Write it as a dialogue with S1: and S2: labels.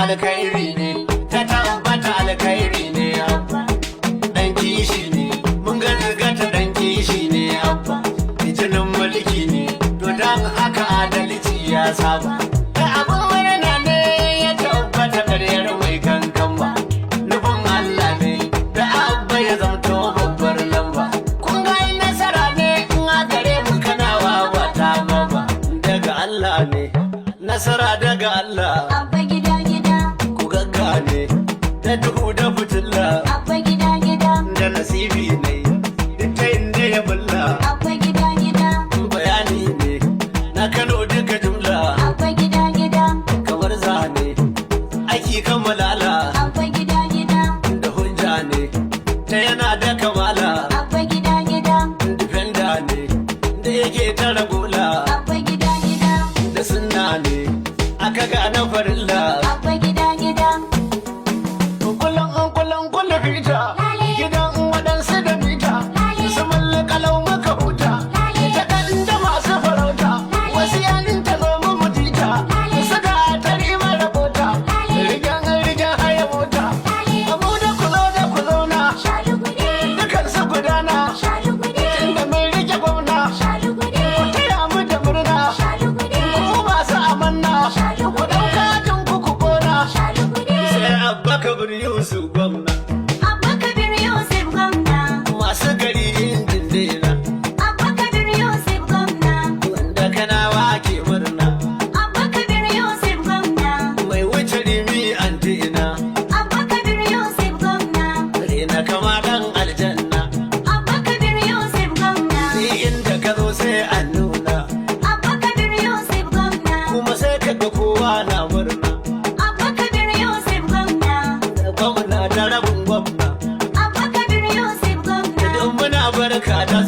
S1: Alkhairi ne, ta tabbata alkhairi ne Abba. Dan kishi ne, mun gazgata dan kishi ne Abba. Jinin mulki ne, to dan haka adalci ya saba. Da abin murna ne ya tabbata, karyar mai kankan ba. Nufin Allah ne da Abba ya zamto babbar lamba. Kun ga nasara ne in a gare mu Kanawa ba ta ba. Daga Allah ne, nasara daga Allah.
S2: Abba gida gida.
S1: Ku gaggane da duhu da fitilla.
S2: Abba gida gida.
S1: Da nasibi ne, duk ta inda ya bulla.
S2: Abba gida gida.
S1: Bayani ne na Kano duka jumla.
S2: Abba gida gida.
S1: Kamar zane aiki kammalala.
S2: Abba gida gida.
S1: Da hujja ne ta yana da kamala.
S2: Abba gida gida.
S1: Defender ne da yake tara gola.
S2: Abba gida gida.
S1: Da sunna ne aka gane farilla.
S2: Abba gida gida.
S1: Kullum kullum kullum fita gidan waɗansu da mita su mallakalau muka huta ta ɗan da masu farauta, wasu yan ta zo mu mutita suka tari mara bota, rigan rigan haya mota, abu da ku zo da ku zauna.
S2: Shalugude.
S1: Dukan su gudana.
S2: Shalugude.
S1: Tunda mun rike gwamna.
S2: Shalugude.
S1: Ku taya mu da murna.
S2: Shalugude.
S1: Ku masu amanna, ku ɗauka tun ku ku kona.
S2: Shalugude.
S1: Sai Abba Kabir Yusuf gwamna.
S2: Abba Kabir Yusuf gwamna.
S1: Masu gari injin dena.
S2: Abba Kabir Yusuf gwamna.
S1: Wanda Kanawa ke murna.
S2: Abba Kabir Yusuf gwamna.
S1: Mai wuce rimi antina.
S2: Abba Kabir Yusuf gwamna.
S1: Rena kama dan aljanna.
S2: Abba Kabir Yusuf gwamna.
S1: Ni inda ka zo sai an nuna.
S2: Abba Kabir Yusuf gwamna.
S1: Kuma sai ka ga kowa na murna.
S2: Abba Kabir Yusuf gwamna.
S1: Gwamna da rabin gwamna.
S2: Abba Kabir Yusuf gwamna.
S1: Idan muna barka da